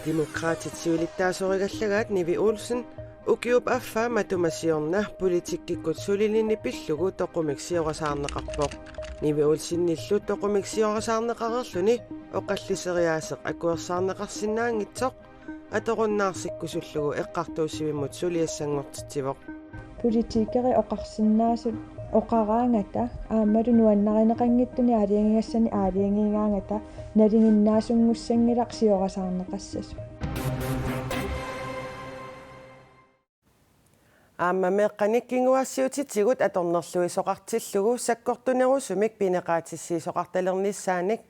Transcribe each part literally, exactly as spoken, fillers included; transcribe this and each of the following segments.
Demokraatit siulittaasup aallakaatitaata Nivi Olsen ukiup affaa matuma siorna politikkikkut sulilinnik pillugu toqumik siorasaarneqarpoq. Nivi Olsenillu toqumik siorasaarneqareerluni oqalliseriaaseq akuersaarneqarsinnaanngitsoq atorunnaarsikkusullugu eqqartuussivimmut suliassanngortitsivoq. Politikerit oqarsinnaasut oqaraangata aammalu nuannarineqanngitsuni aalajangigassani aalajangigaangata nalinginnaasunngussanngilarput siorasaarneqassasut. Aamma meeqqanik kinguaassiuutitigut atornerluisoqartillugu sakkortunerusumik pineqaatissiisoqartalernissaanik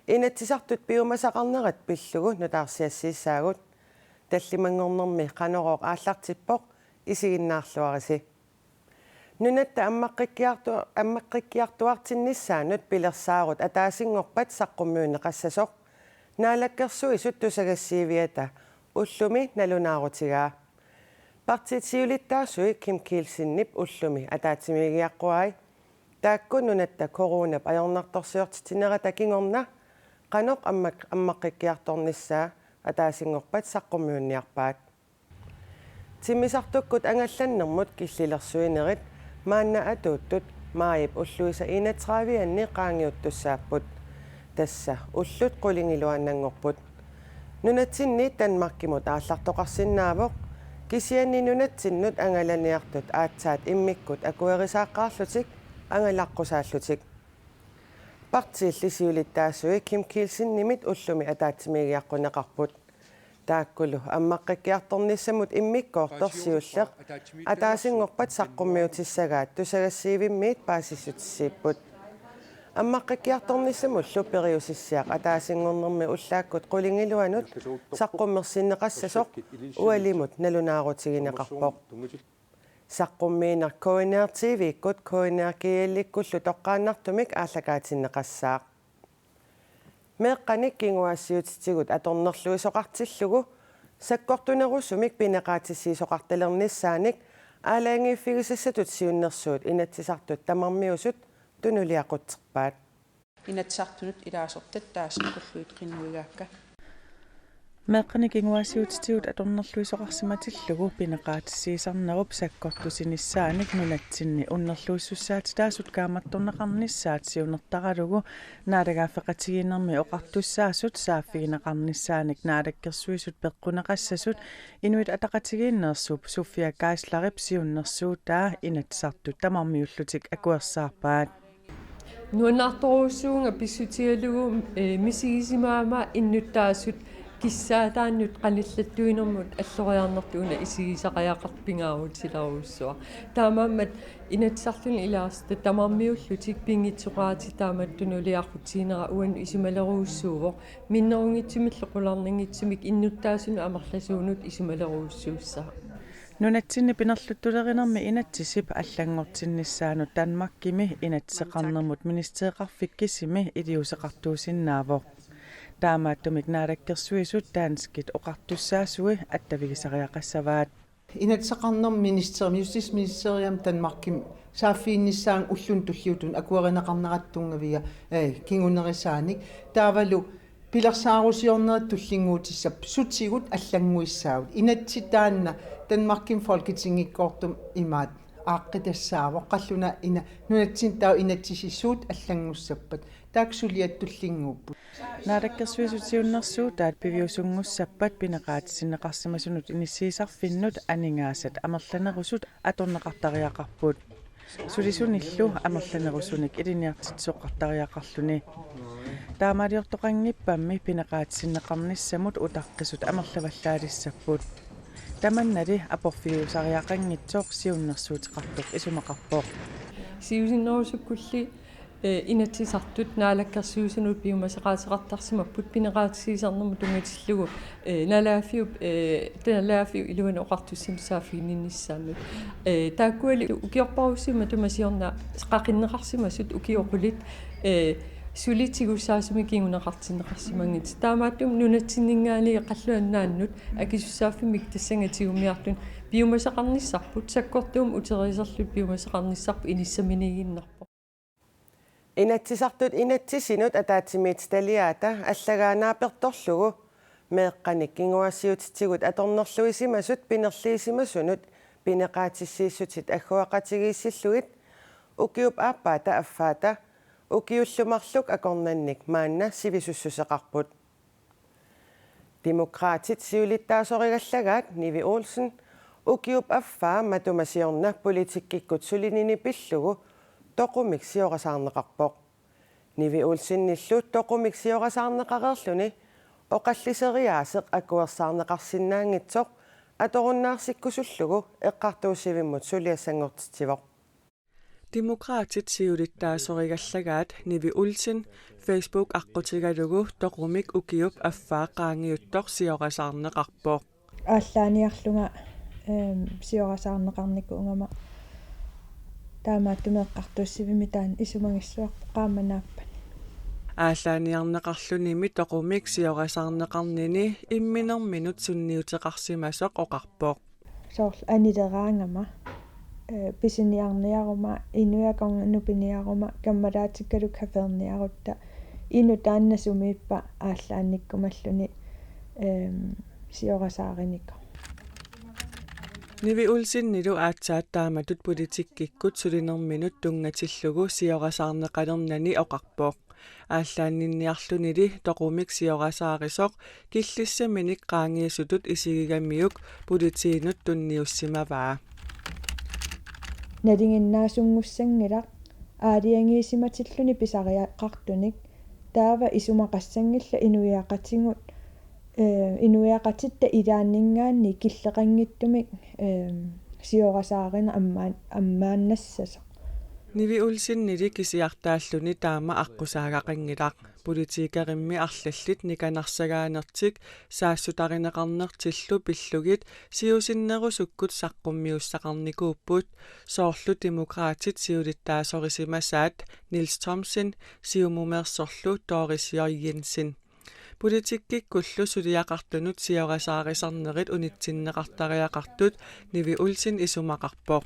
Inatsisartut piumasaqarnerat pillugu nutaarsiassiissaagut. Tallimanngornermi Qanorooq aallartippoq, isiginnaarluarisi. Nunatta ammaqqikkiartu-, ammaqqikkiartuartinnissaanut pilersaarut ataasinngorpat saqqummiunneqassasoq Naalakkersuisut tusagassiiviata ullumi nalunaarutigaa. Partiit siulittaasui Kim Kielsenip ullumi ataatsimiigiaqquai. Taakku nunatta coronap ajornartorsiortitsinerata kingorna qanoq ammak-, ammaqqikkiartornissaa ataasinngorpat saqqummiunniarpaat. Timmisartukkut angallannermut killilersuinerit maanna atuuttut maajip ulluisa enogtredive-anni qaangiuttussaapput. Tassa ullut qulingiluaannanngorput. Nunatsinni Danmarkimut aallartoqarsinnaavoq, kisianni nunatsinnut angalaniartut aatsaat immikkut akuerisaaqqaarlutik angalaqqusaallutik. Partiilli siulittaasui Kim Kielsenimit ullumi ataatsimiigiaqquneqarput. Taakkulu ammaqqikkiartornissamut immikkoortoq siulleq ataasinngorpat saqqummiutissagaat tusagassiivimmiit paasissutissiipput. Ammaqqikkiartornissamullu periusissiaq ataasinngornermi ullaakkut qulingiluanut saqqummersinneqassasoq ualimut nalunaarutigineqarpoq. Saqqummiineq K N R T V-kkut K N R G L-ikkullu toqqaannartumik aallakaatinneqassaaq. Meeqqanik kinguaassiuutitigut atornerluisoqartillugu sakkortunerusumik pineqaatissiisoqartalernissaanik aalajangiiffigisassatut siunnersuut Inatsisartut tamarmiusut tunuliaqutserpaat. Inatsisartunut ilaasortat taasakkulluit qinnuigaakka. Meeqqanik kinguaassiuutitigut atornerluisoqarsimatillugu pineqaatissiisarnerup sakkortusinissaanik nunatsinni unnerluissussaatitaasut kaammattorneqarnissaat siunertaralugu naalagaaffeqatigiinnermi oqartussaasut saaffigineqarnissaanik Naalakkersuisut peqquneqassasut Inuit Ataqatigiinneersup Sofia Geislerip siunnersuutaa Inatsisartut tamarmiullutik akuersaarpaat. Nuannaartorujussuuvunga pissutigalugu, eh, misigisimagama innuttaasut kissaataannut qanillattuinermut alloriarnertut una isigisariaqartoq pingaarutilerujussuaq. Taamaammat Inatsisartuni ilaasortat tamarmiullutik pinngitsoqaratik taamatut tunuliaqutiginera uannut isumalerujussuuvoq. Minnerunngitsumillu qularnanngitsumik innuttaasunut amerlasuunut isumalerujussuussaaq. Nunatsinni pinerluttulerinermi inatsisip allanngortinnissaanut Danmarkimi inatsiseqarnermut ministereqarfik kisimi iliuuseqartuusinnaavoq. Taamaattumik Naalakkersuisut danskit oqartussaasui attavigisariaqassavaat. Inatsiseqarnermi ministerimi, Justitsministeriami Danmarkimi saaffiginnissaanut ulluni tulliuttuni akuerineqarnerata tunngaviga, eh, kingunerisaanik. Taavalu pilersaarusiornerit tullinnguutissappat sutigut allannguissaagut. Inatsit taanna Danmarkimi Folketingikkoortumik imaat aaqqitassaavoq, qallunaat ina-, nunatsinni taava inatsisissuut allanngussappata. Taakku suliat tullinnguupput. Naalakkersuisut siunnersuutaat piviusunngussappat pineqaatissinneqarsimasunut inissiisarfinnut aningaasat amerlanerusut atorneqartariaqarput. Sulisunillu amerlanerusunik ilinniartitsisoqartariaqarluni. Taamaaliortoqanngippammi pineqaatissinneqarnissamut utaqqisut amerlavallaalissapput. Tamannali aporfigigusariaqanngitsoq siunnersuuteqartoq isumaqarpoq. Siusinnerusukkulli, eh, Inatsisartut Naalakkersuisunut piumasaqaateqartarsimapput pineqaatissiisarnermut tunngatillugu, eh, naalagaaffiup, eh, naalagaaffiup iluani oqartussanut saaffiginninnissaannut. Eh, taakkuali ukiorpassuit matuma siorna qaqinneqarsimasut ukiut qulit, eh, suli tigussaasumik kinguneqartinneqarsimanngitsut. Taamaattumik nunatsinninngaanniit qallunaat nunaannut akisussaaffimmik tassannga tigummiartunik piumasaqarnissarput sakkortuumik uteriiserlutik piumasaqarnissarput inissaminiiginnarpoq. Inatsisartut inatsisinut ataatsimiititaliaata allagaa naapertorlugu Meeqqanik kinguaassiuutitigut atornerluisimasut pinerliisimasunut pineqaatissiissutit agguaqatigiissillugit ukiup aappaata affaata ukiullu marluk akornannik maanna sivisussuseqarput. Demokraatit siulittaasorigallagaat Nivi Olsen ukiup affaa matuma siorna politikkikkut sulinini pillugu toqumik siorasaarneqarpoq. Nivi Olsenillu toqumik siorasaarneqareerluni oqalliseriaaseq akuersaarneqarsinnaanngitsoq atorunnaarsikkusullugu eqqartuussivimmut suliassanngortitsivoq. Demokraatit siulittaasorigallagaat Nivi Olsen Facebook aqqutigalugu toqumik ukiup affaa qaangiuttoq siorasaarneqarpoq. Aallaaniarlunga, ehm, siorasaarneqarnikuugama taamaattumik eqqartuussivimmi taanna isumagissuarpoq qaammat naappani. Aallaaniarneqarlunimi toqumik siorasaarneqarnini imminerminut sunniuteqarsimasoq oqarpoq. Soorlu anileraangama, eh, pisiniarniaruma, inuit akornanni piniaruma, kammalaatikkalu cafeerniarutta, inuk taanna sumiippa aallaannikkumalluni, ehm, siorasaarinikoq. Nivi Olsenilu aatsaat taamatut politikkikkut sulinerminut tunngatillugu siorasaarneqalernani oqarpoq. Aallaanninniarlunili toqumik siorasaarisoq killissaminik qaangiisutut isigigamiuk politiinut tunniussimavaa. Nalinginnaasunngussanngilara aalajangiisimatilluni pisariaqartunik, taava isumaqassanngillat inuiaqatigut, eh, inuiaqatitta ilaanninngaanniit killeqanngitsumik, eh, siorasaarineq ammaan-, ammaannassasoq. Nivi Olsenili kisiartaalluni taama aqqusaagaqanngilaq. Politikerimmi arlallit nikanarsagaanertik saassutarineqarnertillu pillugit siusinnerusukkut saqqummiussaqarnikuupput, soorlu Demokraatit siulittaasorisimasaat Niels Thomsen Siumumeersorlu Doris J. Jensen. Politikkikkullu suliaqartunut siorasaarisarnerit unitsinneqartariaqartut Nivi Olsen isumaqarpoq.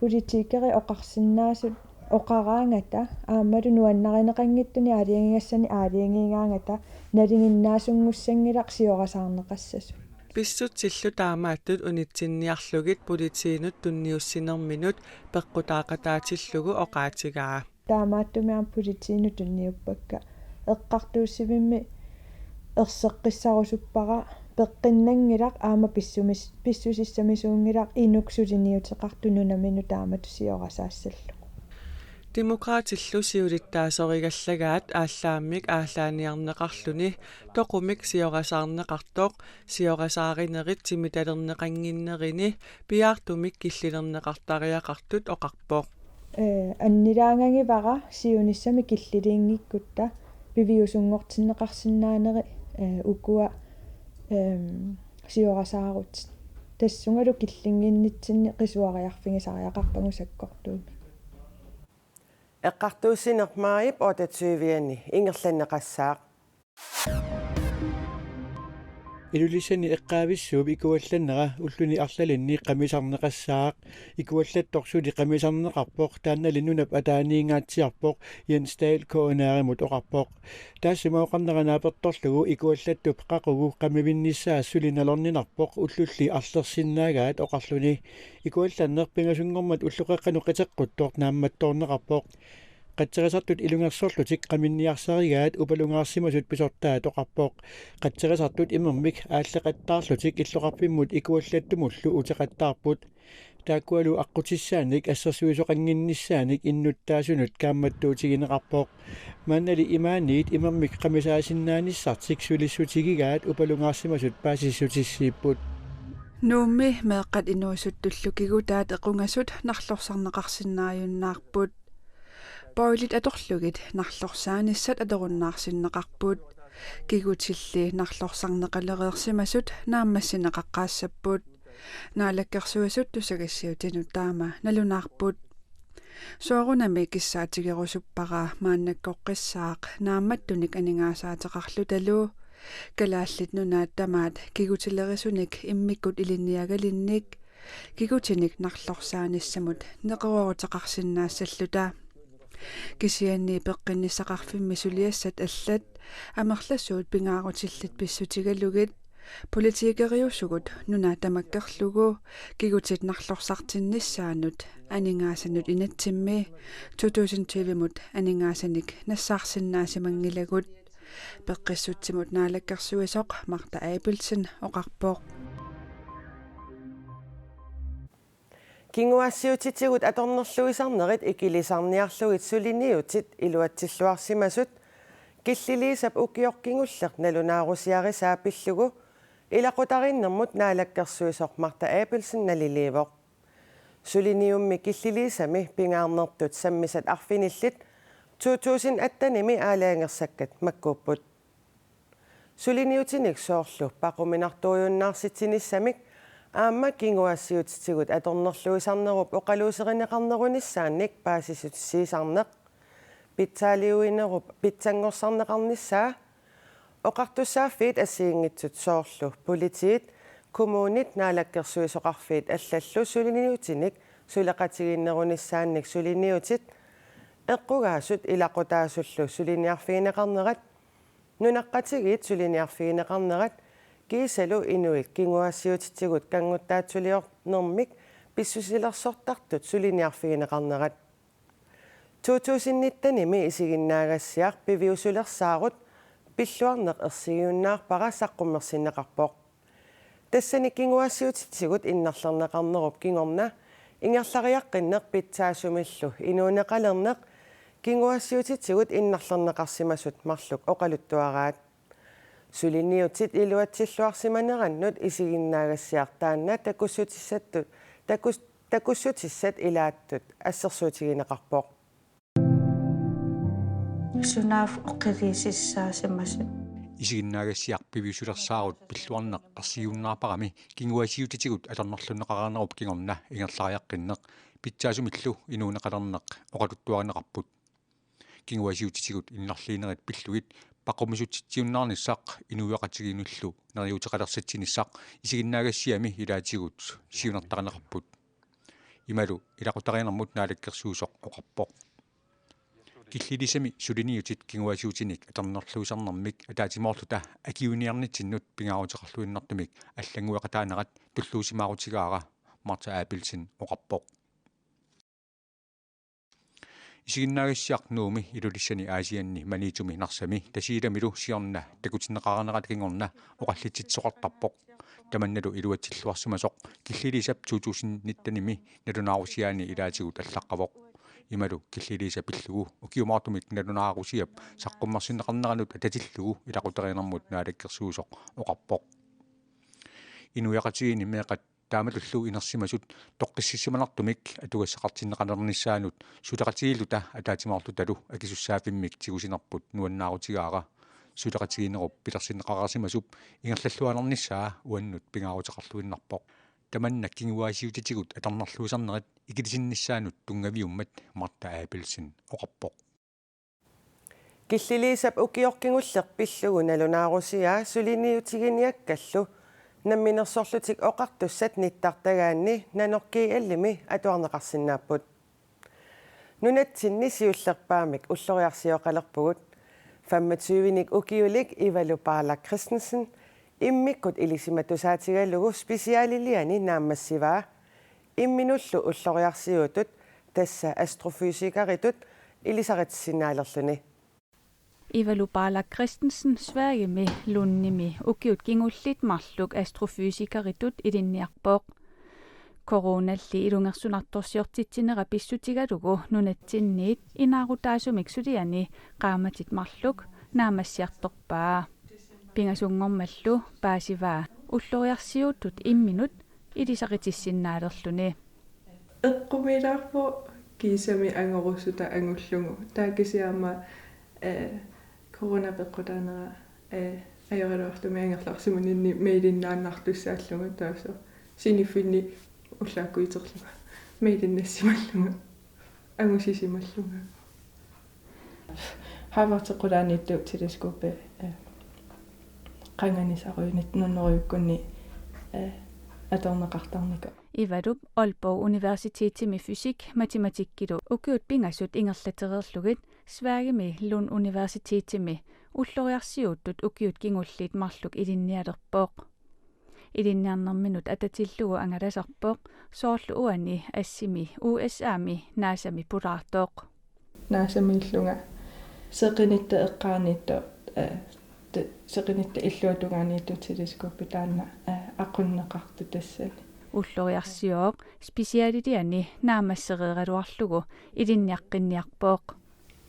Politikerit oqarsinnaasut oqaraangata aammalu nuannarineqanngitsunik aalajangigassanik aalajangigaangata nalinginnaasunngussanngilara siorasaarneqassasut. Pissutsillu taamaattut unitsinniarlugit politiinut tunniussinerminut peqqutaaqataatillugu oqaatigaa. Taamaattumik aamma politiinut tunniuppakka. Eqqartuussivimmi erseqqissarusuppara, peqqinnanngilaq aamma pissumis-, pissusissamisuunngilaq inuk suliniuteqartoq nunaminut taamatut siorasaassallugu. Demokraatillu siulittaasorigallagaat aallaammik aallaaniarneqarluni toqumik siorasaarneqartoq siorasaarinerit timitalerneqannginnerini piaartumik killilerneqartariaqartut oqarpoq. Eh, annilaangagivara siunissami killiliinngikkutta piviusunngortinneqarsinnaaneri, eh, ukua, ehm, siorasaarutit. Tassungalu killinnginnitsinni qisuariarfigisariaqarpagut sakkortuumik. Eqqartuussineq maajip otteogtyve-ani ingerlanneqassaaq. Ilulissani eqqaavissuup ikuallannera ulluni arlalinni qamisarneqassaaq. Ikuallattoq suli qamisarneqarpoq, taannali nunap ataaniingaatsiarpoq, Jens Dahl K N R-imut oqarpoq. Taassuma oqarnera naapertorlugu ikuallattup qaqugu qamivinnissaa suli nalorninarpoq ullulli arlersinnaagaat oqarluni. Ikuallanneq pingasunngormat ulloqeqqanut qiteqquttoq naammattoorneqarpoq. Qatserisartut ilungersorlutik qaminniarsarigaat upalungaarsimasut pisortaat oqarpoq. Qatserisartut imermik aalleqattaarlutik illoqarfimmut ikuallattumullu uteqattaarput. Taakkualu aqqutissaanik assersuisoqannginnissaanik innuttaasunut kaammattuutigineqarpoq. Maannali imaaniit imermik qamisaasinnaanissartik sulissutigigaat upalungaarsimasut paasissutissiipput. Nuummi meeqqat inuusuttullu kigutaat equngasut narlorsarneqarsinnaajunnaarput. Boilit atorlugit narlorsaanissat atorunnaarsinneqarput. Kigutilli narlorsarneqalereersimasut naammassineqaqqaassapput. Naalakkersuisut tusagassiuutinut taama nalunaarput. Soorunami kissaatigerusuppara maannakkoqqissaaq naammattunik aningaasaateqarlutalu. Kalaallit Nunaat tamaat kigutilerisunik immikkut ilinniagalinnik kigutinik narlorsaanissamut neqerooruteqarsinnaassalluta. Kisianni peqqinnissaqarfimmi suliassat allat amerlasuut pingaarutillit pissutigalugit politikeriusugut nuna tamakkerlugu kigutit narlorsartinnissaannut aningaasanut inatsimmi to tusind tyve-mut aningaasanik nassaarsinnaasimanngilagut. Peqqissutsimut naalakkersuisoq Martha Abelsen oqarpoq. Kinguaassiuutitigut atornerluisarnerit ikilisarniarlugit suliniutit iluatsilluarsimasut Killiliisap ukioq kingulleq nalunaarusiarisaa pillugu ilaqutariinnermut naalakkersuisoq Martha Abelsen naliliivoq. Suliniummi Killiliisami pingaarnertut sammisat arfinillit to tusind atten-imi aalajangersakkat makkuupput. Suliniutinik soorlu paquminartuujunnaarsitsinissamik aamma kinguaassiuutitigut atornerluisarnerup oqaluuserineqarnerunissaannik paasissutissiisarneq, pitsaaliuinerup pitsanngorsarneqarnissaa, oqartussaaffiit assigiinngitsut soorlu politiit, kommunit, naalakkersuisoqarfiit allallu suliniutinik suleqatigiinnerunissaannik suliniutit, eqqugaasut ilaqutaasullu suliniarfigineqarnerat, nunaqqatigiit suliniarfigineqarnerat, kiisalu inuit kinguaassiuutitigut kannguttaatsuliornermik pissusilersortartut suliniarfigineqarnerat. To tusind nitten-imi isiginnaagassiaq piviusulersaarut pilluarneq ersigiunnaarpara saqqummersinneqarpoq. Tassani kinguaassiuutitigut innarlerneqarnerup kingorna ingerlariaqqinneq pitsaasumillu inuuneqalerneq kinguaassiuutitigut innarlerneqarsimasut marluk oqaluttuaraat. Suliniutit iluatsilluarsimanerannut isiginnaagassiaq taanna takussutissattut, takus-, takussutissat ilaattut assersuutigineqarpoq. Sunaaffa oqiriisissaasimasut. Isiginnaagassiaq piviusulersaarut pilluarneq ersigiunnaarparami kinguaassiuutitigut atornerlunneqareernerup kingorna ingerlariaqqinneq pitsaasumillu inuuneqalerneq oqaluttuarineqarput. Kinguaassiuutitigut innarliinerit pillugit paqqumissutitsiunnaarnissaq inuiaqatigiinnullu neriuuteqalersitsinissaq isiginnaagassiami ilaatigut siunertarineqarput. Imalu ilaqutariinnermut naalakkersuisoq oqarpoq. Killiliisami suliniutit kinguaassiuutinik atornerluisarnermik ataatsimoorluta akiuiniarnitsinnut pingaaruteqarluinnartumik allanngueqataanerat tulluusimaarutigaara Martha Abelsen oqarpoq. Isiginnaagassiaq Nuummi, Ilulissani, Aasianni Maniitsumi Narsami, Tasiilamilu siorna takutinneqarnerata kingorna oqallitsitsisoqartarpoq. Tamannalu iluatsilluarsimasoq Killiliisap to tusind nitten-imi nalunaarusiaani ilaatigut allaqqavoq. Imalu Killiliisa pillugu ukiumoortumik nalunaarusiap saqqummersinneqarneranut atatillugu ilaqutariinnermut naalakkersuisoq oqarpoq. Inuiaqatigiinni meeqqat taamatullu inersimasut toqqississimanartumik atugassaqartinneqalernissaannut suleqatigiilluta ataatsimoorlutalu akisussaaffimmik tigusinerput nuannaarutigaara. Suleqatigiinnerup pilersinneqareersimasup ingerlalluarnissaa uannut pingaaruteqarluinnarpoq. Tamanna kinguaassiuutitigut atornerluisarnerit ikilisinnissaannut tunngaviummat Martha Abelsen oqarpoq. Killiliisap ukioq kingulleq pillugu nalunaarusiaa suliniutiginiakkallu Namminersorlutik Oqartussat nittartagaanni Nanoq G L-imi atuarneqarsinnaapput. Nunatsinni siullerpaamik ulloriarsioqalerpugut. Femogtyve-nik ukiulik Ivalu Barlak Christensen immikkut ilisimatusaatigalugu specialiliani naammassivaa. Imminullu ulloriarsiuutut, tassa astrofysikeritut, ilisaritsisinnaalerluni. Ivalu Barlak Christensen Sverigemi Lundimi ukiut kingulliit marluk astrofysikeritut ilinniarpoq. Coronalli ilungersunartorsiortitsinera pissutigalugu nunatsinniit inaarutaasumik suliani qaammatit marluk naammassiartorpaa. Pingasunngormallu paasivaa ulloriarsiuutut imminut ilisaritsisinnaalerluni. Eqqumiilaarpoq kiisami angorussutaa angullugu. Taava kisianni aamma, eh, corona peqqutaanera, eh, ajoraluartumik angerlarsimaninni mailinnaannartussaallugu taassuma. Siniffinni ullaakkut iterlunga. Mailinnassimallugu. Angusisimallunga. Harvardip qulaaniittut teleskopi, eh, qanganisarujunit nunnerujukkunni, eh, atorneqartarnikuuvoq. Ivalup Aalborg Universitetimi fysik-, matematikkilu ukiut pingasut ingerlatereerlugit Sverigemi Lund Universitetimi ulloriarsiuuttut ukiut kingulliit marluk ilinnialerpoq. Ilinniarnerminut atatillugu angalasarpoq, soorlu uani assimi U S A-mi NASA-mi pulaartoq. NASA-miillunga seqinitta eqqaaniittoq, eh, te-, seqinitta illuatungaaniittoq teleskopi taanna, eh, aqunneqartoq tassani. Ulloriarsiooq specialiliani naammassereeraluarlugu ilinniaqqinniarpoq.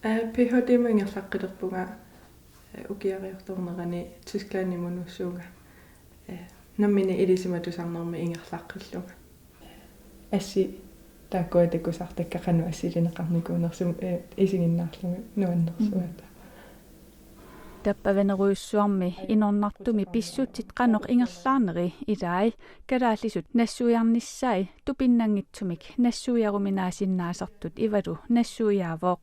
Eh, Ph.D.-mut ingerlaqqilerpunga, eh, ukiariartornerani Tysklandimut nuussuunga. Eh, nammineq ilisimatusarnermik ingerlaqqillunga. Assi taakkua takusartakka qanoq assilineqarnikuunersut, eh, isiginnaarlunga nuannersuata. Tappavanerujussuarmi inornartumi pissutsit qanoq ingerlaarneri ilai kalaallisut nassuiarnissai tupinnanngitsumik nassuiaruminaasinnaasartut Ivalu nassuiaavoq.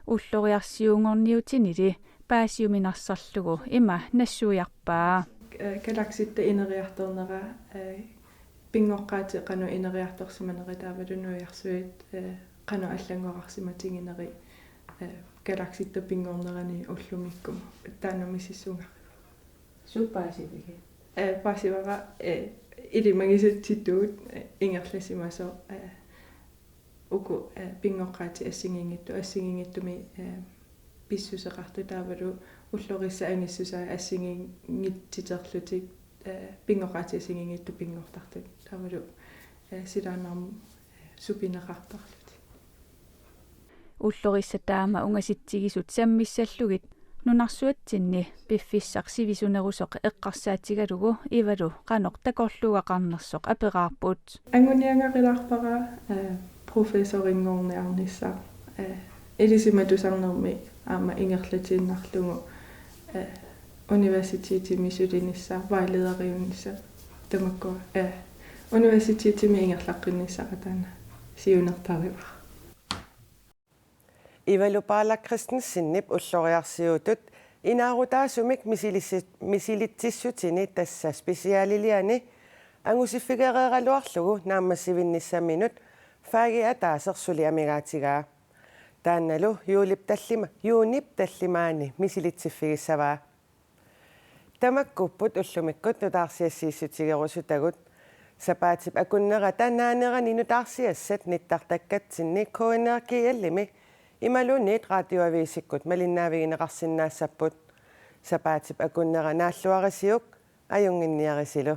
Ulloriarsiuunngorniutinili paasiuminarsarlugu ima nassuiarpaa. Eh, galaksitta ineriartornera, eh, pinngoqqaatit qanoq ineriartorsimaneri taavalu nuiarsuit, eh, qanoq allanngorarsimatigineri, eh, galaksitta pinngornerani ullumikkut. Taanna misissugaara. Suut paasivigit? Eh, paasivara, eh, ilimagisitsitut, eh, ingerlasimasoq, eh, uku, eh, pinngoqqaatit assigiinngitsu-, assigiinngitsumik, eh, pissuseqartut taavalu ullorissat angissusaat assigiinngitsiterlutik, eh, pinngoqqaatit assigiinngitsut pinngortartut taavalu, eh, silaannarmut, eh, supineqartarlutik. Ullorissat taama ungasitsigisut sammissallugit nunarsuatsinni piffissaq sivisunerusoq eqqarsaatigalugu Ivalu qanoq takorluugaqarnersoq aperaarput. Anguniagarilaarpara, eh, professorinngorniarnissaq, eh, ilisimatusarnermik aamma ingerlatiinnarlugu, eh, universitetimi sulinissaq, vejlederiunissaq, tamakkua, eh, universitetimi ingerlaqqinnissara taanna siunertarivara. Ivalu Paala Christensenip ulloriarsiuutut inaarutaasumik misilissi-, misilitsissutini, tassa specialiliani, angusiffigereeraluarlugu naammassivinnissaminut fagit ataaseq suli amigaatigaa. Taannalu juulip tallima-, juunip tallimaanni misilitsiffigissavaa. Tamakkuupput ullumikkut nutaarsiassiissutigerusutagut. Sapaatip akunnerata naanerani nutaarsiassat nittartakkatsinni K N R G L-imi imaluunniit Radioavisikkut malinnaavigineqarsinnaassapput. Sapaatip akunnera naalluarisiuk, ajunnginniarisilu.